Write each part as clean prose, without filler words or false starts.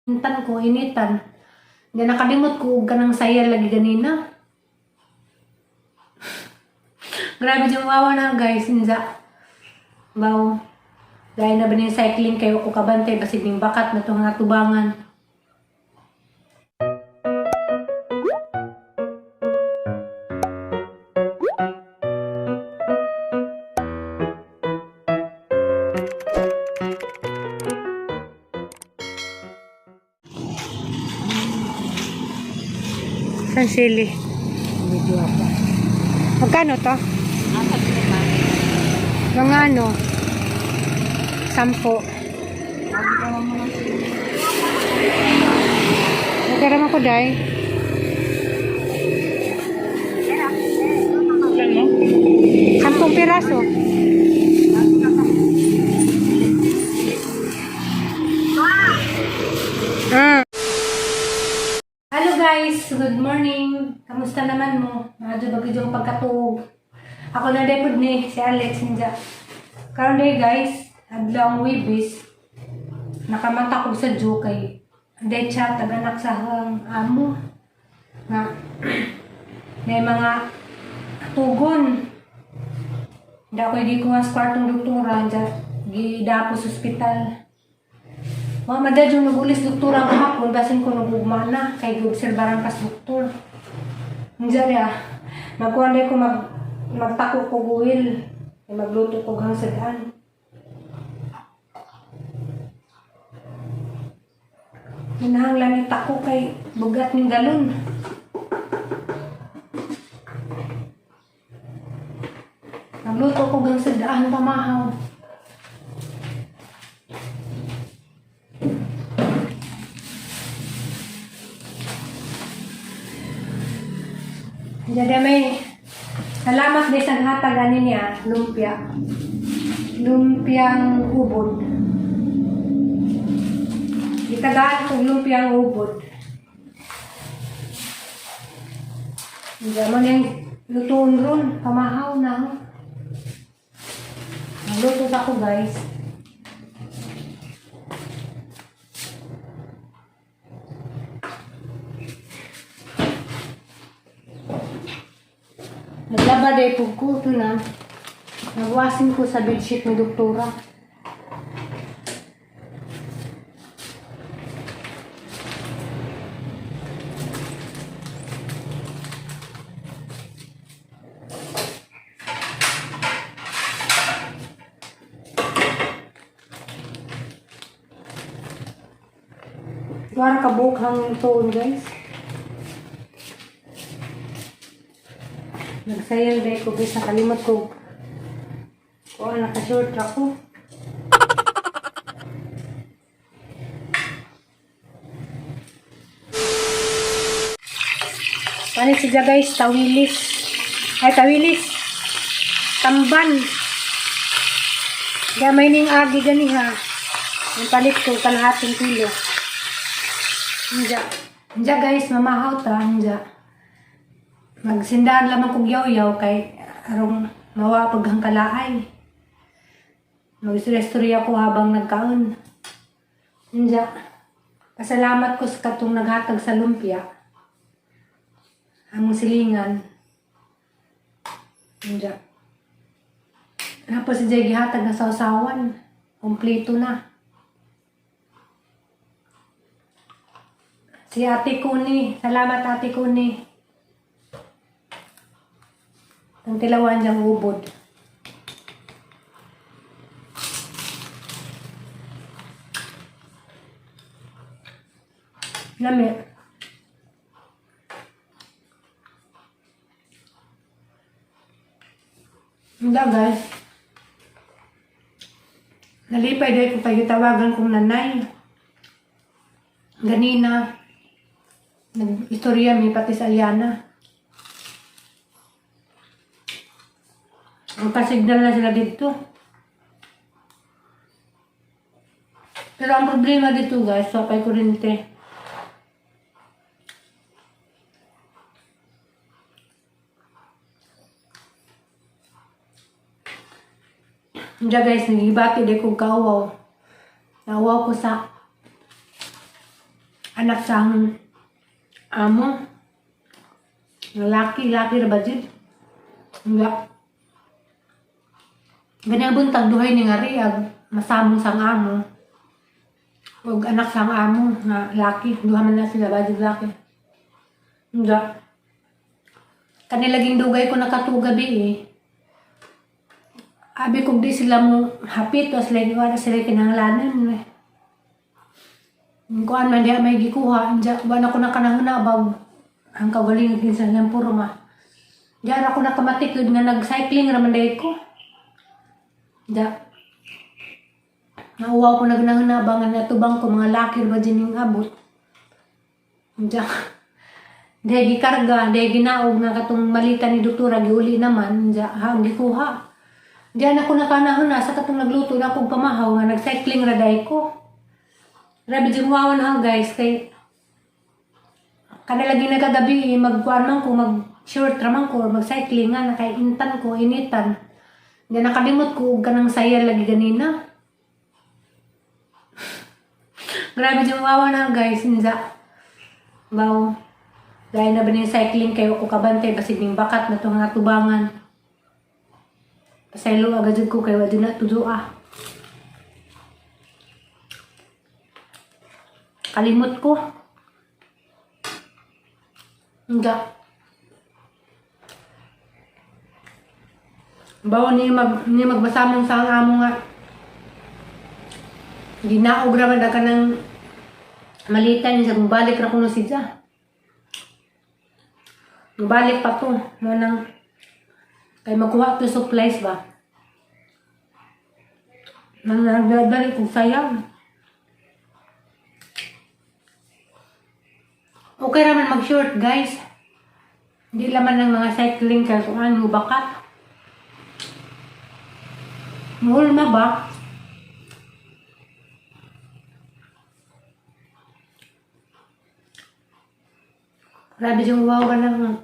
Intan ko, initan. Hindi nakalimot ko og kanang saya lagi ganina. Grabe yung wawa na, guys, inza. Baw. Dahil na ba ni cycling kayo ko kabantay basig ning bakat na itong atubangan. San sili? Video ako. Magkano to? Mga ano? 10. Nagkaroon ko, day. 10 piraso. Hello guys, good morning. Kamusta naman mo? Medyo bagyo yung pagkatuog. Ako na depod ni si Alex ninja. Karon day guys, adlaw ang Webis. Nakamata ko sa Diyo kay Decha taganak sa akong amo nga may mga tugon. Hindi ako hindi ko nga sa kwartong doktora, dya, gidapo sa ospital. Mga madad yung nagulis doktora ang hapon, basin ko nagugma na, kay giobserbaran pas doktor. Diyan ya, magkuha na ko magtako ko guwil, kay magluto ko hang sadaan. Hinahanglan ni tako kay bugat ning galon. Nagluto ko gang sadaan pamahaw. Jadi may salamat din sa hatag ani niya, lumpia. Lumpiang ubod. Gitagaan kong lumpiang ubod. Hindi mo niyang lutuon ron, pamahaw na ako. Nagluto pa ako, guys. Naglaba day po ko, ito na. Nagwasin ko sa bedsheet ni doktora. Wala ka buhok tuon, guys. Nagsayal day ko guys, nakalimot ko. Kuha, naka-short ako. Paano siya guys, tawilis. Ay, tawilis. Tamban. Gamay ning agi gani ha. Ang palit ko, kalahating kilo. Inja. Inja guys, mamahaw ta, inja. Magsindahan lamang kog yaw-yaw kay arong mawapag ang kalaay. Mag-istorya ko habang nagkaon. Inja. Pasalamat ko sa katong naghatag sa lumpia. Among silingan. Inja. Tapos si Jay gihatag na sausawan. Kompleto na. Si Ate Kuni. Salamat, Ate Kuni. Ang tilawan niyang ubod. Lami. Hindi guys. Nalipay dahil kung pagitawagan kong nanay. Ganina. Nag-istorya mi pati sa Aliana. Magka-signal na sila dito. Pero ang problema dito guys, sa kay kurente. Hindi guys, nagibati di kong kauwaw. Nauwaw ko sa Anak sa ang amo. Laki, laki ra ba jud? Nga. Ganang buntag duhay ni nga riag, masamong sang amo. Ug anak sang amo nga laki, duha man na sila ba jud laki. Nga. Kani laging dugay ko nakatugabi eh. Abi kung di sila mo hapit, was like, wala sila kinahanglanan eh. Kuan man diha may gikuha, anja wala ko nakanahuna bag ang kagaling kinsa niyang purma. Diyan ako nakamatikod nga nag-cycling raman dahil ko. Da. Nauwaw ko nagnahuna ba nga natubang ko mga lakir ba din yung abot. Diya. Dahil gikarga, dahil ginaog nga katong malita ni doktora, giuli naman, diya, ha, ang gikuha. Diyan ako nakanahon na sa katong nagluto na akong pamahaw nga nag-cycling ra dahil ko. Grabe dyan wawan ha guys, kay kada lagi nagkagabi, eh, magkuan man ko, mag-short raman ko, or mag-cycling nga, nakaintan ko, initan. Hindi nakalimot ko, og kanang saya lagi ganina. Grabe dyan wawan ha guys, inza. Baw, gaya na ba ning cycling kayo ko kabantay, basig ning bakat na itong natubangan. Pasaylo agad jud ko kayo, wala na tudua. Kalimot ko. Nga. Bawa ni magbasamong sa ang amo nga. Ginaog ra man ka ng malitan niya sa balik ra kuno siya. Balik pa to. Mo nang kay magkuha to supplies ba. Nang nagdadali kong sayang. Okay raman mag-short, guys. Hindi laman ng mga cycling kaya kung ano, bakat. Muhulma ba? Grabe yung wow ka ng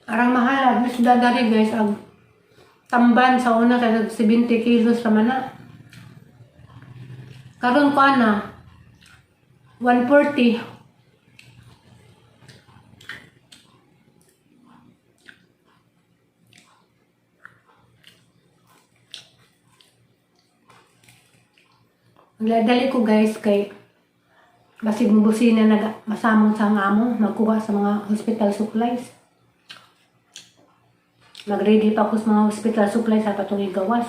Arang mahal, mas dadari guys, ang tamban sa una kay 70 kilos raman na. Karon ko na 140. Magdadali ko guys kay basig mabusina nag masamong sa amo magkuha sa mga hospital supplies. Mag-ready pa ako sa mga hospital supplies sa patong igawas.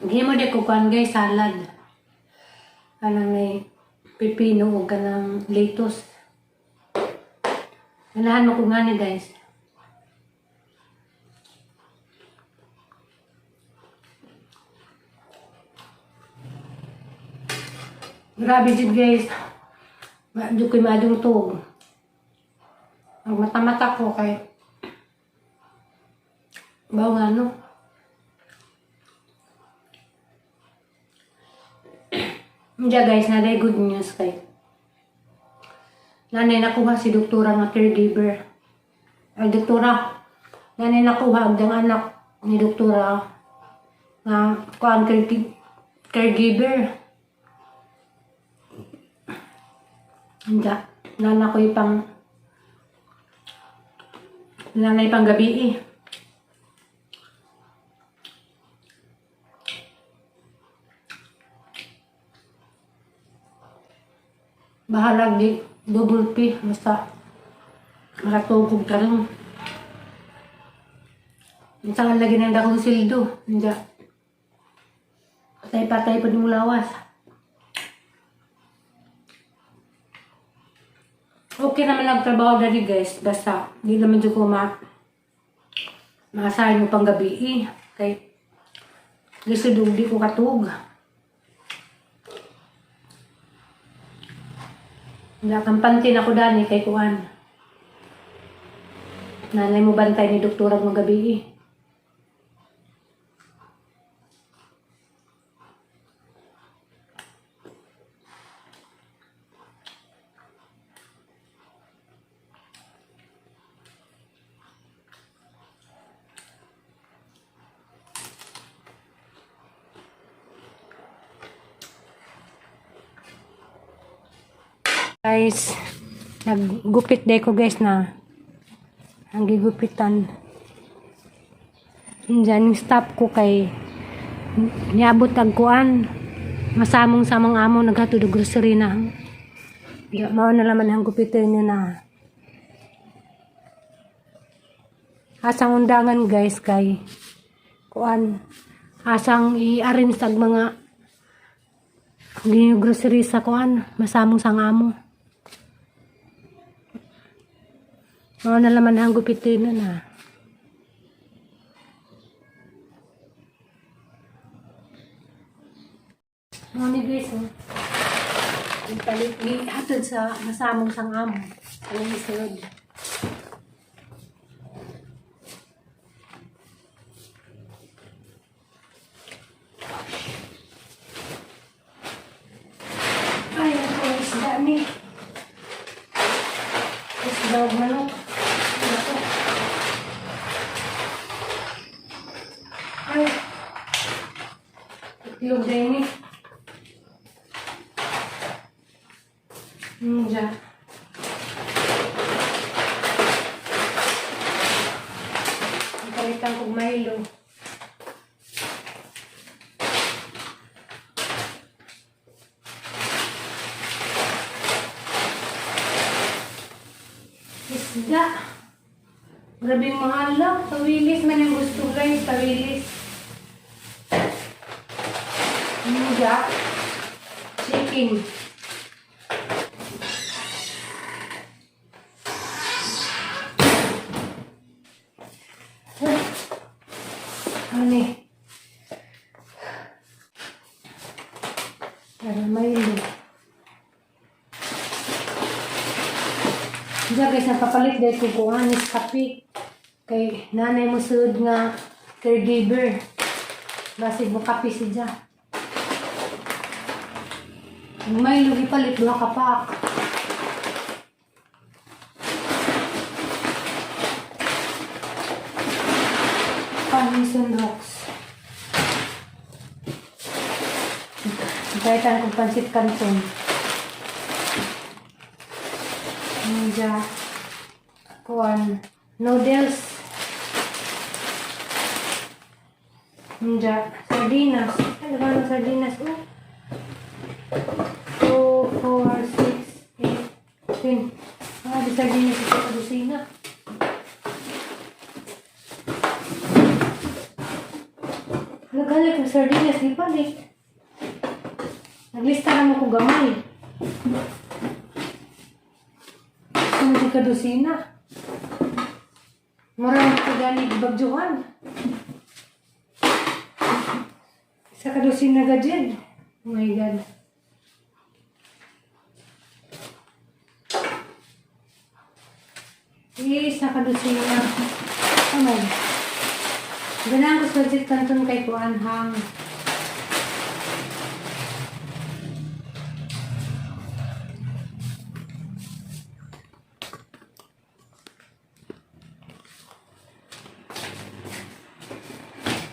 Gihimo di ko kuan guys salad. Kanang may pipino o kanang lettuce. Ganahan mo ko ngani guys. Grabe jud guys. Maadyo ko'y maadong tuog. Ang mata-mata ko kay baw nga no. Hindi guys, naday good news kay. Nanay nakuha si doktora nga caregiver. Ay doktora. Nanay nakuha ang anak ni doktora nga kuan caregiver. Hindi. Nana ko pang nanay pang gabi eh. Bahalag di double P basta makatugog ka lang. Minsan lagi ng dakong sildo. Hindi. Patay-patay pa yung lawas. Okay naman nagtrabaho dali guys. Basta hindi naman dyan ko maasahin mo pang gabi eh. Kay lisod og di ko katug. Nakampante na ko dani kay kuan. Nanay mo bantay ni doktora mo gabi eh. Guys, naggupit day ko, guys, na. Ang gigupitan. Diyan yung stop ko kay niabot ang kuan. Masamong samong amo naghatod og grocery na. Di, mao na laman ang gupitin niyo na. Asang undangan, guys, kay kuan asang i-arrange ang mga grocery sa kuan masamong sang amo. Mao na laman ang gupitin na na. Mao ni, guys, oh. Ang palit ni hatod sa masamong sang amo. Ang isunod. Ay, ako isda ni. Isda ug manok. Ano to? Ay. Itlog din ni. Diyan. Ang palitan kong Milo. Isda. Grabe yung mahal lang. Tawilis man yung gusto, guys. Tawilis. Muga. Chicken. Ano eh? Para Milo. Diyan, guys, napapalit dahil kukuha ni kape. Kay nanay mo sud nga caregiver. Basig mo kape si Ja. May lugi palit duha ka pack. Parmesan rocks. Kahit ang kong pansit canton. Ninja. Kuan. Noodles. Ninja. Sardinas. Ano ba ang sardinas? Oh. 2, 4, 6, 8, 10. Ah, di sardinas ito sa kusina. Naghalip ng sardinas, di palit. Naglista naman ko gamay. Hindi ka dosina. Marami ka gani bagjuhan. Isa ka dosina gajid. Oh my God. Isa ka dosina. Oh my. Ganahan ko sa legit kanton kay kuan hang.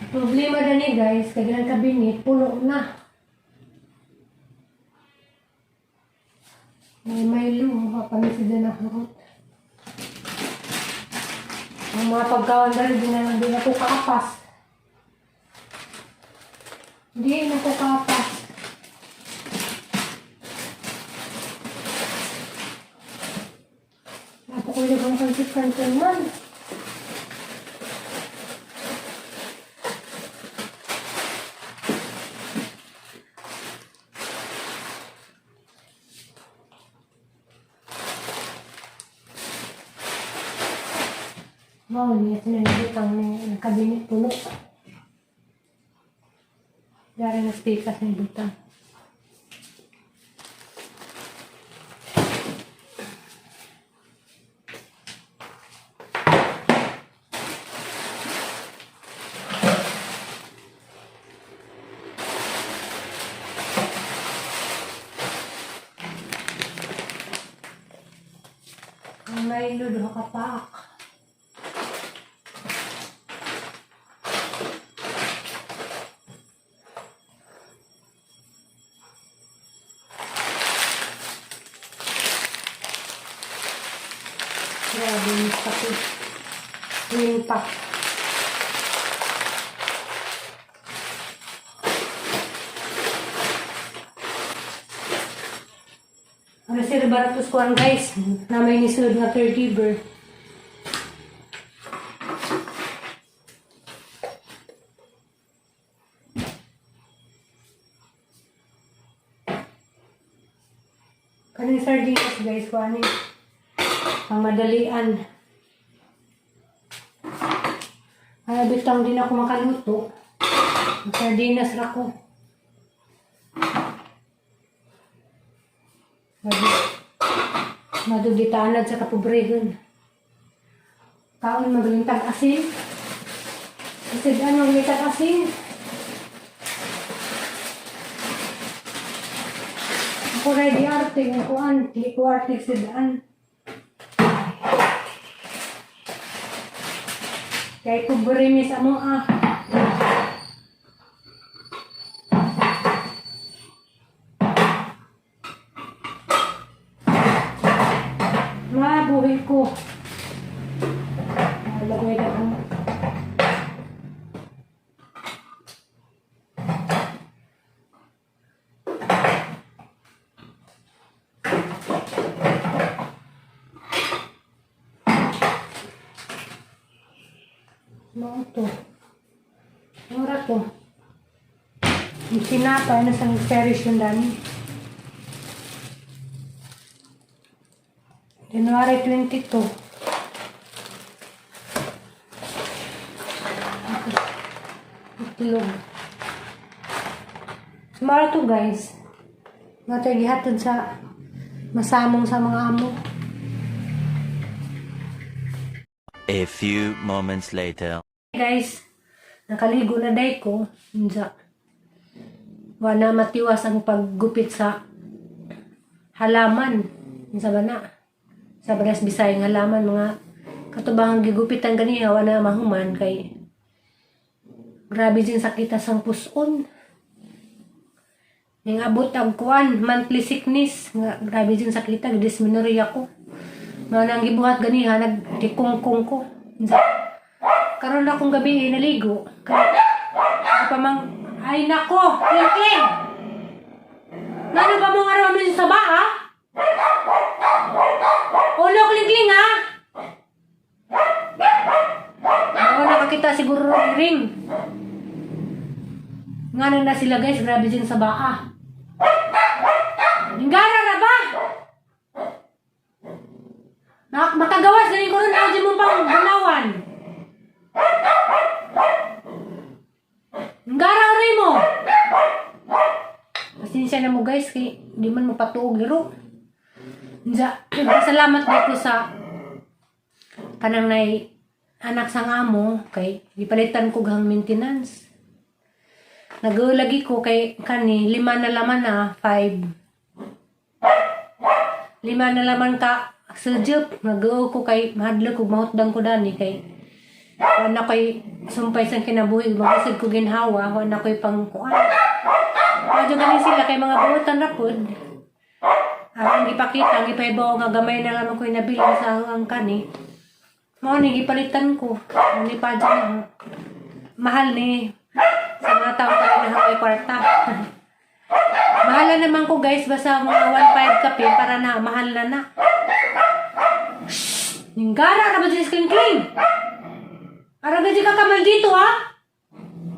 Problema na ni, guys, kay ganang kabinet, puno na. May Milo, mukha pa ni sila na hurot. Ang mga pagkawan dali, di na ko kaapas. Di na ko kaapas. Napakulig ang pansit-kanton man. Mao niya sinanigit ang may kabinet puno. Dari na speakers ni butang. Ang Milo duha ka paak. Grabe, sakit. Twin pack. Ano si Baratos kuan, guys, na may nisulod nga caregiver. Kaning sardinas, guys, kuan eh. Ang madalian. Ay, bitang din ako makaluto. Ang sardinas ra ko. Madugitanad sa kapobrehon. Kaon magalintag asin. Kasi ano magalintag asin? Ako ready arte, ako anti, ako arte sidaan. Kay pobre mi sa mo ah. Mabuhay ko. Lagay na ang Mao to. Mura to. Yung tinapay na sa perish yung dami. January 22. Itlog. Sumara to, guys. Mga tayo gihatod sa masamong sa mga amo. A few moments later. Guys, nakaligo na day ko. Unsa. Wala matiwas ang paggupit sa halaman. Unsa ba na? Sa Baras Bisaya nga halaman mga katubang gigupitan ganiha wala mahuman kay grabe din sakita sang puson. Ning abot ang kuan, monthly sickness nga grabe din sakita, dysmenorrhea ko. Mao nang gibuhat ganiha nagtikungkong ko. Unsa karon na akong gabi eh, naligo. Kaya, pa mang, ay nako, Kleng! Ngano ba mong araw mo sa ba, ha? Ulo, Kleng, ha? Ako nakakita siguro ring. Ngano na sila, guys, grabe din sa baa. Ninggara na ba? Nak makagawas ganin ko ron, ayaw mo pang ganawan. Gara oray mo. Pasensya na mo, guys, kay di man mo patuog giro. Unsa, salamat di ko sa kanang nay anak sang amo kay gipalitan ko gahang maintenance. Nagulagi ko kay kani lima na laman na five. Lima na laman ka sujop nag ko kay mahadlok ko mahutdang ko dani kay wala ko'y sumpay sa kinabuhi, magasad ko ginhawa, wala ko'y pangkuan. Medyo galing sila kay mga buotan na pod. Ang ipakita, ang ipaibaw nga gamay na lamang ko'y nabili sa ang kani. Mao ni gipalitan ko. Ang pa dyan na. Mahal ni sa mga tao kaya na may kwarta. Mahal na naman ko, guys, basta mga 1.5 kape para na mahal na na. Shhh! Ninggara na ba dyan sa kling? Ara gaji ka kamal dito, ha?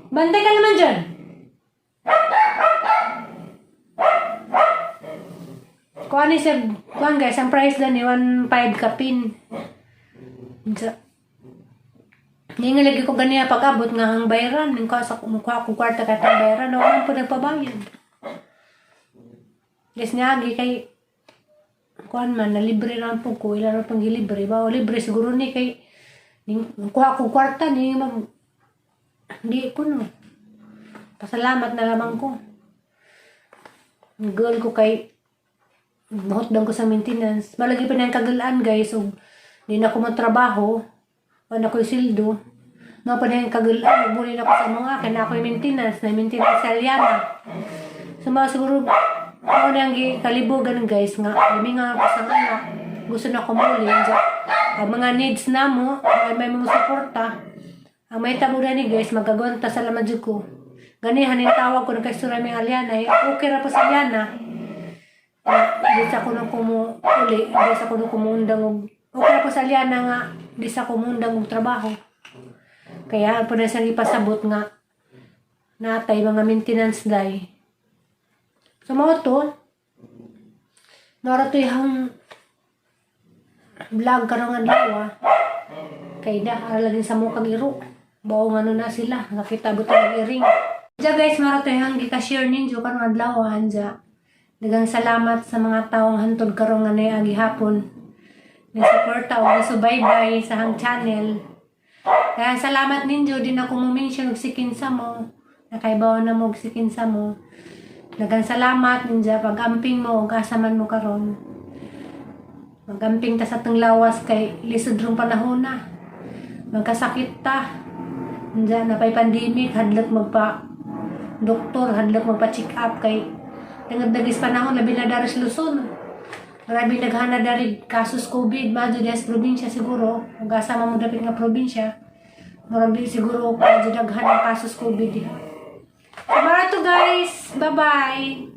Bantay ka naman dyan. Kuan ni siya, kuan guys, ang price na ni 1.5 kapin. Unsa? Nga lagi ko ganiya pag-abot nga ang bayaran, ning ka sa mukha ko kwarta kahit ang bayaran, ako man po nagpabayad. Yes, niagi kay kuan man, na libre lang po ko, ilan pang gilibre, ba libre siguro ni kay ning kuha ko kwarta ni mag di ko no. Pasalamat na lamang ko. Girl ko kay buhot ko sa maintenance. Malagi pa na yung kagalaan, guys. So, di na ako matrabaho. Wala ko yung sildo. Nga pa na yung kagalaan. Buli na ako sa mga akin. Na ako yung maintenance. Na maintenance sa Aliana. So, mga siguro, ako na yung kalibugan, guys. Nga, limi nga ako sa anak. Gusto na ko muli. Ang mga needs namo ay may mga suporta. Ang may tabo ni guys, magagwanta sa laman jud ko. Gani hanin tawag ko nagkaistorya mi Aliana, eh, okay ra po sa Aliana. Di sa kuno kumu uli, di sa kuno kumundang og okay ra po sa Aliana nga di sa kumundang og trabaho. Kaya po na siyang ipasabot nga natay mga maintenance day. So mao to, mao to yung vlog karong adlaw. Kay da ara lagi sa mukang iro. Baong ano na sila, nakita butang iring. Diya guys, mao to yung gika-share ninyo karong adlaw anja. Daghang salamat sa mga taong hantod karong nga agi hapon. Nagsuporta o nasubaybay sa hang channel. Kaya salamat ninyo din ako mo mention og sikinsa mo. Nakaibaw na mo og sikinsa mo. Daghang salamat ninyo pag-amping mo og asa man mo karon. Magamping ta sa atong lawas kay lisod rong panahon na. Magkasakit ta. Diyan na pa'y pandemic, hadlok magpa doktor, hadlok magpa check up kay tungod dagis panahon labi na dari sa Luzon. Grabe naghana dari kasos COVID, madyo diha sa probinsya siguro. Ug asa man mo dapit nga probinsya. Murag di siguro medyo daghan ang kasos COVID diha. So, mao to guys. Bye-bye.